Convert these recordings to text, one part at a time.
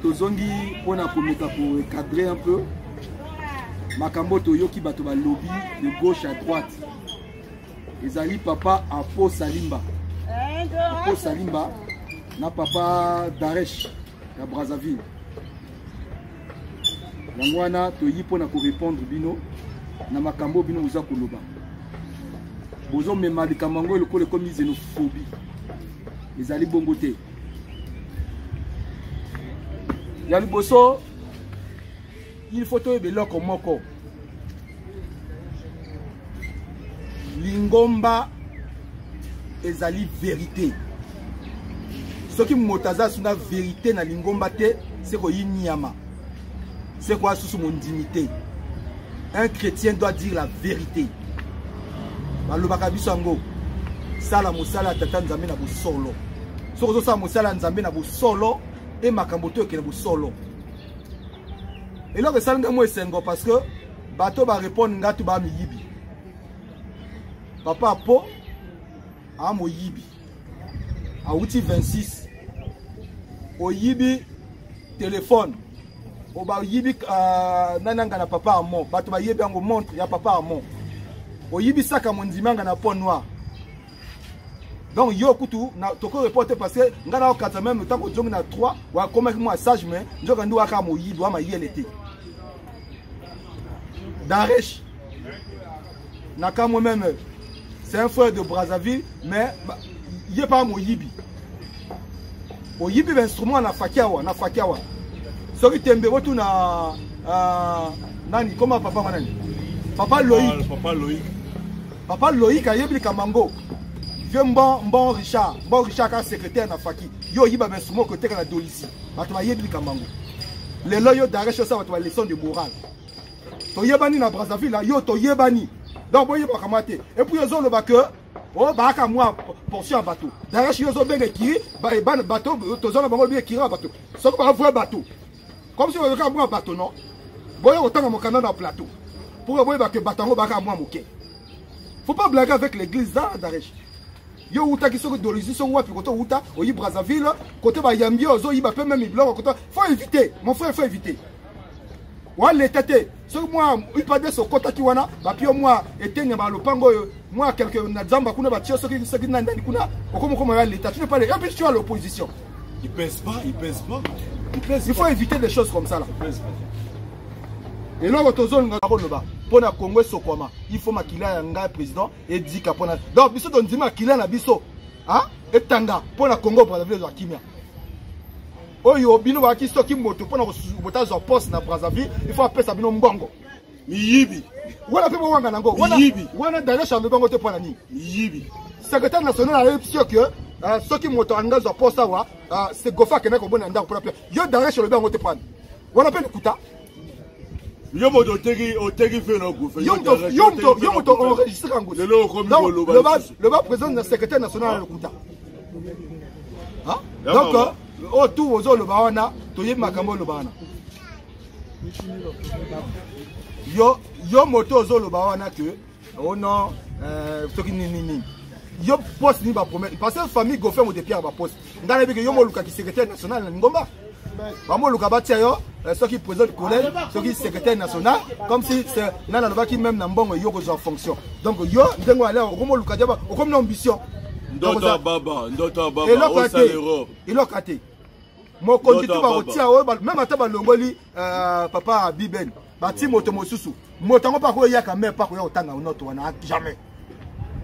Tozongi mpona komeka korecadre un peu makambo toyoki bato balobi de gauche à droite. Ezali papa Apo Salimba, Apo Salimba na papa Daresh ya Brazzaville. Yango wana toyi mpona korépondre bino na makambo bino boza koloba. Bozomema likambo yango lokola ekomi xénophobie. Ezali bongo te. Ya liboso, il faut toyeba eloko moko. Lingomba ezali vérité. Soki moto aza suna vérité na lingomba te, c'est koyi nyama. C'est quoi susu mondimi te. Un chrétien doit dire la vérité. Balobaka biso yango. Sala mosala ya tata Nzambe na bosolo. Soki ozosala mosala ya Nzambe na bosolo, e makambo to ekende bosolo. Eloko esali ngai mwa esengo parce que bato ba répondre nga tu ba miyibi. Papa Po a moyibi. Awuti 26. Oyibi téléphone. Obayibi nananga na papa Amon. Bato bayebi yango montre ya papa Amon. Oyibi saka mondimanga na peau noire. Donc yo kutu na toko reporter parce que nga na okata même tant ko na 3 wa komaki moi sage mais nzoka ndi waka moyibi wa mayele te. Daresh naka moi même c'est un frère de Brazzaville mais il est pas moyibi. Oyibi ba instrument na fakiawa na fakiawa. Soki tembe botu na nani comment papa nani? Papa Loïc. Papa Loïc. Papa Loïc ayebi likambo yango. Vieux Mbon Richard, Mbon Richard ka secrétaire na faki. Yo yiba ba instrument koteka na Dolisi. Bato bayebi likambo yango. Lelo yo Daresh osa bato ba leçon de morale. Toyebani na Brazzaville, yo toyebani. Donc boyeba kama te. Et puis ozoloba que oh baaka mwa portion ya bato. Daresh yo ozobenga ekiri, ba bana bato tozana bango bien ekiri ya bato. Soki ba vrai bato. Comme si oyoka mwa bato non. Boye otanga mokanda na plateau. Pour boyeba que bato yango baaka mwa moke. Faut pas blaguer avec l'église là, Daresh. Yo utaki soki Dolisie soki wapi koto uta oyi Brazzaville koto ba yambi ozo yiba pe même biloko koto faut éviter mon frère, faut éviter. Wa l'état te soki moi UPADS okotaki wana ba pio moi etenya ba lopango oyo moi quelque na zamba kuna ba tio soki soki na ndani kuna okomo koma ya l'état, tu n'es pas le, et puis tu as l'opposition. Il pèse pas, il pèse pas. Il pèse Il faut pas. éviter des choses comme ça là. Il pèse pas. Et là tozolinga koloba pona Congo esokwama, il faut makila ya ngai président edika pona. Donc biso tondima makila na biso, hein, etanga pona Congo Brazzaville ezwa kimia. Oyo bino baki soki moto pona kobota poste na Brazzaville, il faut apesa bino mbongo. Miyibi. Wana pe bowanga nango. Wana Miyibi. wana d'ailleurs Charles Bango te pona nini? Miyibi. Secrétaire national ayebi sûr que soki moto anga zwa poste awa, c'est Gofa kena kobona ndako pona pe. Yo d'ailleurs Charles Bango te pona. Wana pe lokuta. Yo moto oteki, oteki fe na Gofa. Yo moto, yo moto, yo moto enregistré yango. Lelo okomi Donc, koloba le bas, lisusu. le bas président na secrétaire national ya lokuta. Hein? Ya Donc, mama. oh, tout ozo loba wana, toyebi makambo loba wana. Yo, yo moto ozo loba wana que, oh non, soki nini, nini, nini. Yo poste ni ba promesse parce que famille Goffin moto Pierre ba poste. Ngana yebi que yo moluka ki secrétaire national na Ngomba. Ba moluka batia yo, soki président du collège, soki secrétaire national, comme si c'est nana lobaki même na mbongo yo kozwa fonction. Donc yo ndengo aller okomoluka diaba, okomi na ambition. Ndoto Donc, ya baba, ndoto ya baba, eloko osala te. erreur. Eloko te. Mokonzi Ndoto tu ya baba. bakotia oyo ba, même ata balongoli papa Biben, bati moto mosusu. Moto yango pa koyaka mais pa koya kotanga noto wana jamais.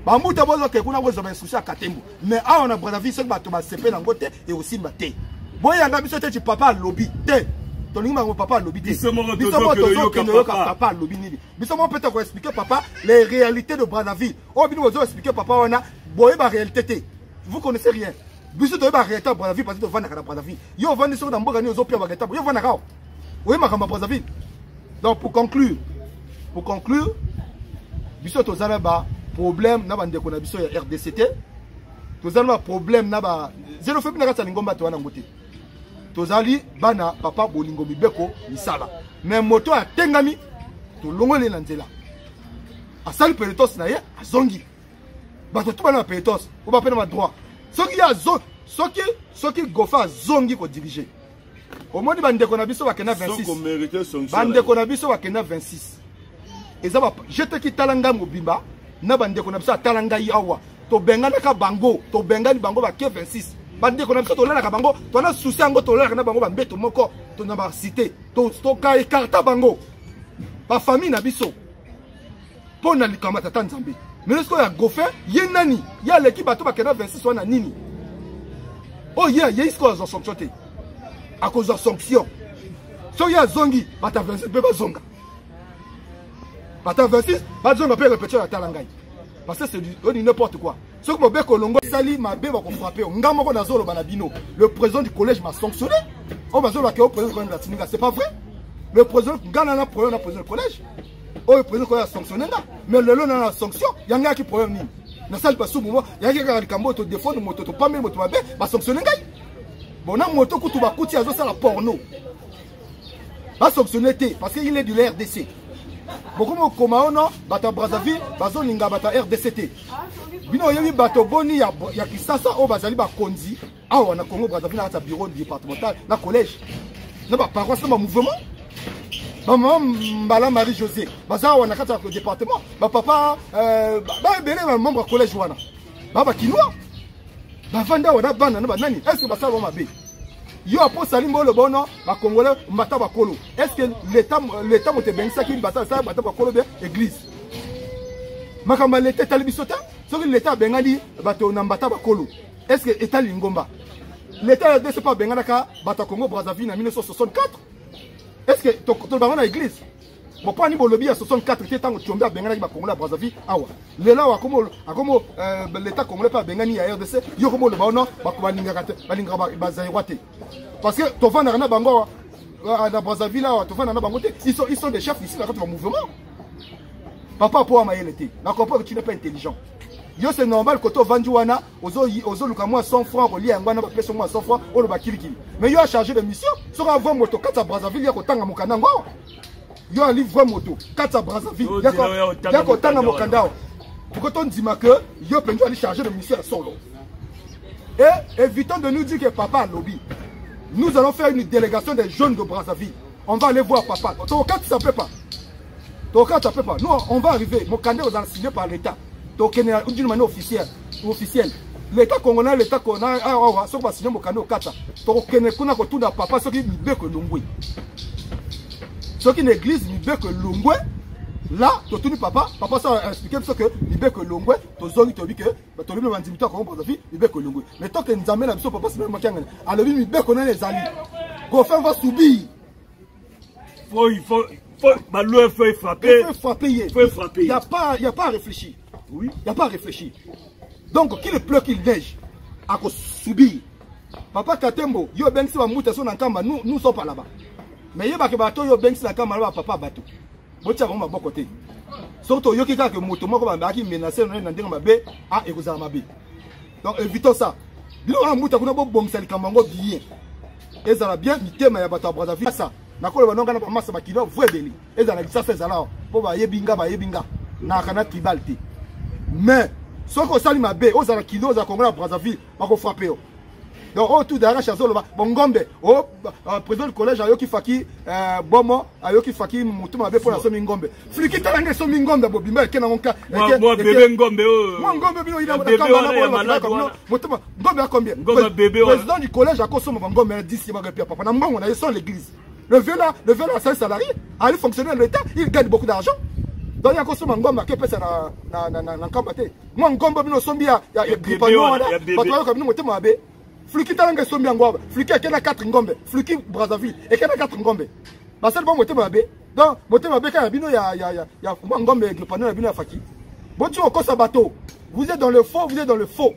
Bambuta bozoke kuna bozwa ba instruction ya Katembo. Mais awa na Brazzaville soki bato basepe nango te e osimba te. Boyanga biso te ti papa alobi te. Tolingi bango papa alobi te. Biso moko Biso moko tozokende yoka tozokende yoka papa. papa alobi nini. Biso moko peut-être ko expliquer papa les réalités de Brazzaville. Oyo bino bozo expliquer papa wana boye ba réalité te. Vous connaissez rien. Biso toyeba réalité ya Brazzaville parce que tovandaka na Brazzaville. Yo ovandi soki na mboka nini ozopia ba réalité. Yo ovandaka awa. Oye makambo ya Brazzaville. Donc pour conclure, biso tozala ba problème na bandeko na biso ya RDC te. Tozala ba problème na ba xénophobie na kati ya lingomba to wana ngote. Tozali bana papa bolingo mibeko misala. Mais moto atengami tolongoli na nzela. Asali pelotos na ye azongi. Bato tout bana pelotos, o ba pena ba droit. Soki ya zo, soki, soki Gofa azongi ko diriger. Omoni bandeko na biso bakenda 26, bandeko na biso bakenda 26, eza ba jeteki. Tala ngai mobimba na bandeko na biso, atala ngai awa, tobenganaka bango, tobengani bango bake 26. Bandeko na biso tolalaka bango, tona susi yango, tolalaka na bango bambeto moko na bacité, toka écarta bango, bafamille na biso, mpo na likambo ya tata Nzambe. Mais sikoyo ya Goffin, ye nani? Ye aleki bato bakenda 26 wana nini? Oyo ye ayei sikoyo, azwa sanction te, akozwa sanction soki ye azongi. Bato ya 26 mpe bazonga, bato ya 26 bazonga mpe répétition ya tala ngai, parce que c'est du n'importe quoi. Soki mobeko olongo, esali mabe, bakofrappe yo. Nga moko nazoloba na bino, le président du collège m'a sanctionné. Oyo bazolobaka yo président du collège atininga, c'est pas vrai. Le président, nga na problème na président du collège? Oyo président collège asanctionne nga, mais lelo na na sanction yanga yaki problème nini? Nasali basumu mo yaki kaka likambo oyo todefendre moto, topambeli moto mabe, basanctionne ngai. Bon, na moto kutu bakuti azosala porno, basanctionne te parce que il est de la RDC. Bokomi okoma ono bato ya Brazzaville bazolinga bato ya RDC te. Bino oyebi bato boni ya Kisasa oyo bazali bakonzi awa na Congo Brazzaville, na kati ya bureau départemental, na collège, na baparoisse, na bamouvement? Bamama Mbala Marie José baza awa na kati ya département, bapapa baebele, bamembre ya collège wana ba bakinois bavandi awa na bana na banani. Est ce que basala ba mabe? Yo apo osali mbolo bono bakongole mbata bakolo. Est ce que l'état moto ebengisaki mbata asala mbata bakolo be église? Makambo ya leta etali biso te. Soki leta abengani bato na mbata bakolo, est ce que etali lingomba? Leta ya RDC mpe abenganaka bato ya Congo Brazzaville na 1964. Est ce que tolobango na église? Bon, mpo ani bolobi ya 64 te, ntango Tshombe abenganaki bakongole ya Brazzaville awa? Lelo awa akomo l'état congolais mpe abengani ya RDC, yo komo oloba ono balingaka te, balingaka bazaïrois te, parce que tovandaka na bango awa na Brazzaville awa, tovanda na bango te. Ils sont des chefs ici na kati ya mouvement. Papa, po mayele te, na comprendre que tu n'es pas intelligent. Yo, c'est normal, koto ovandi wana, ozoluka mwa 100 francs kolia yango wana, bapesa mwa 100 francs, oloba kilikili. Mais yo achargé de mission, soki avoi moto kati ya Brazzaville ya kotanga mokanda yango awa, yo ali vrai moto kati ya Brazzaville ya kotanga mokanda awa, pourquoi tondima que yo mpenza ali chargé de mission ya solo? Et évitons de nous dire que papa alobi. Nous allons faire une délégation des jeunes de Brazzaville, on va aller voir papa. Tokati, ça peut pas, tokati, ça peut pas. Nous, on va arriver, mokanda ozala signé par l'état, tokende d'une manière officielle, l'état congolais, l'état congolais awa. Soki basigné mokanda okata, tokokende kuna kotuna papa soki mibeko elongwe, soki na église mibeko elongwe. Là totuni papa, papa so expliqué biso ke mibeko elongwe, tozongi, toyebi ke tolobi na bandimi to ya Congo Brazzaville mibeko elongwe. Mais toke Nzambe na biso, papa Simon Makiangani alobi mibeko nani ezali, Goffin va subir. Faut, il faut, baloi, faut frapper. Il faut frapper. Il faut frapper. Il n'y a pas, il y a pas à réfléchir. Oui. Il n'y a pas à réfléchir. Donc, qu'il pleut, qu'il neige, à subir. Papa Katembo, yo bengisi ba muta so na nkamba, nous nous sommes pas là-bas. Mais yeba ke bato yo bengisi na nkamba là, papa, bato. Botia bango maboko te. Soki toyoki kaka ke moto moko babaki menace na ndenge mabe, ah, ekozala mabe. Donc évitons ça. Bino wana muta kuna, bobongisa likambo yango bien. Ezala bien mitema ya bato ya Brazzaville. Ça nakoloba nonga na bamasa bakino vrai ebele ezala na Kisasa, ezala awa mpo bayebi nga, bayebi nga naka na tribal te. Mais soki osali mabe, ozala kilo, ozala Kongo na Brazzaville, bakofrappe yo. Donc oyo tout darach azoloba bongombe o président du collège ayoki faki bomo, ayoki faki motu mabe mpo nasomi ngombe. Fliki, tala nge esomi ngombe bobimba eke nango. Mwa bébé ngombe oyo. Mwa ngombe bino motema ngombe ya combien? Président du collège akosomba bangombe ya 10 yebaka pia papa na mbongo na ye sans l'église. Le vieux là, le vieux là, c'est un salarié, ali fonctionnaire de l'État, il gagne beaucoup d'argent. Donc yakosomba ngombe akepesa na nkamba te. Mwa ngombe bino osombi ya gripano wana, bato bayoka bino motema mabe. Fliki, tala nga esombi yango awa. Fliki eke na 4 ngombe, Fliki Brazzaville eke na 4 ngombe, basali bango motema mabe. Donc motema mabe kaka na bino ya mwa ngombe gripano na bino ya faki. Boti kokosa bato, vous êtes dans le faux, vous êtes dans le faux.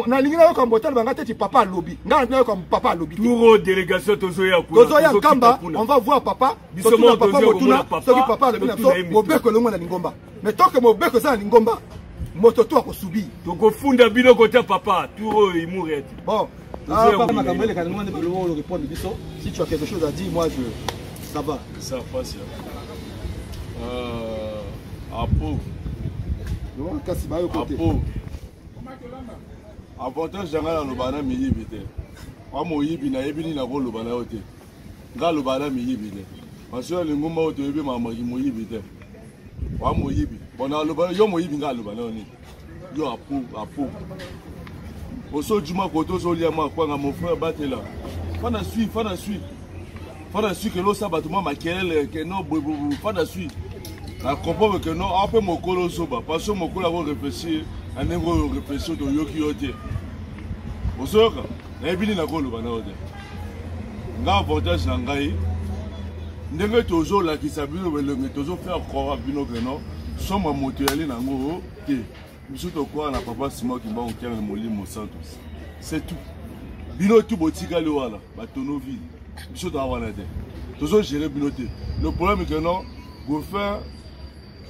Nalingi nayoka mbotala banga te ti papa alobi. Ngai nayoka papa alobi. Touro délégation tozoya kuna. Tozoya Nkamba, on va voir papa. Totuna papa motuna soki papa alobi na biso mobeko elongo na lingomba. Mais tant que mobeko eza na lingomba, moto to akosubi. Tokofunda bino kota papa touro imuri ete. Bon, ah, papa, makambo eleka ndenge nde biloko oyo répondre biso. Si tu as quelque chose à dire, moi je, ça va. Ça passe. Apo. Kasi bayo kote. Apo. Avantage ya ngai, naloba na miyibi te. Wa moyibi nayebi nini nakoloba na yo te. Nga aloba na miyibi te. Parce que lingomba oyo toyebi makambo ya moyibi te. Wa moyibi. Bon aloba yo moyibi nga aloba na yo nini? Yo apo apo. Oso juma koto ozolia mwa kwanga mon frère batela. Fana sui, fana sui. Fana sui ke losa bato mwa makelele ke no boye fana sui. Na comprendre que non ape mokolo zoba parce que mokolo ako réfléchir na ndenge oyo réfléchir toyoki yo te. Ozoyoka? Nayebi nini nakoloba na yo te. Nga avantage na ngai ndenge tozolakisa bino belongi tozo faire croire bino que non somo ya moto eyali nango te. Biso tokwaka na papa Simon Kimbangu Kiangani Molimo Santo. C'est tout. Bino tout botikali wana ba tonneau vide. Biso toza wana te. Tozo gérer bino te. Le problème que non Goffin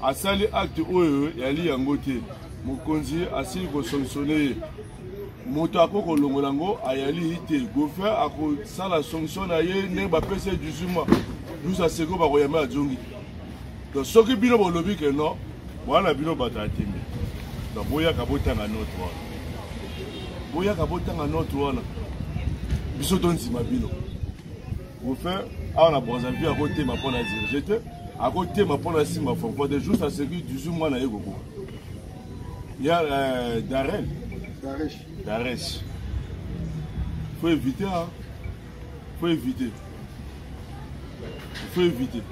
asali acte oyo yali yango te. Mokonzi asili kosanctionne ye. Moto akoki kolongola yango ayali te. Goffin akosala sanction na ye ndenge bapesi ye 18 mois. 12 aseko bakoyamba azongi. Donc soki bino bolobi ke non, wana bino bato ya tembe. Donc boyaka botanga note wana. Boyaka botanga note wana. Biso tondima bino. Goffin awa na Brazzaville akotema mpo na dirige te, akotema mpo na simba fonfo te, juste à ce que 18 mois na ye kokoka. Ya Darel. Daresh. Daresh. Faut éviter hein. Faut éviter. Faut éviter.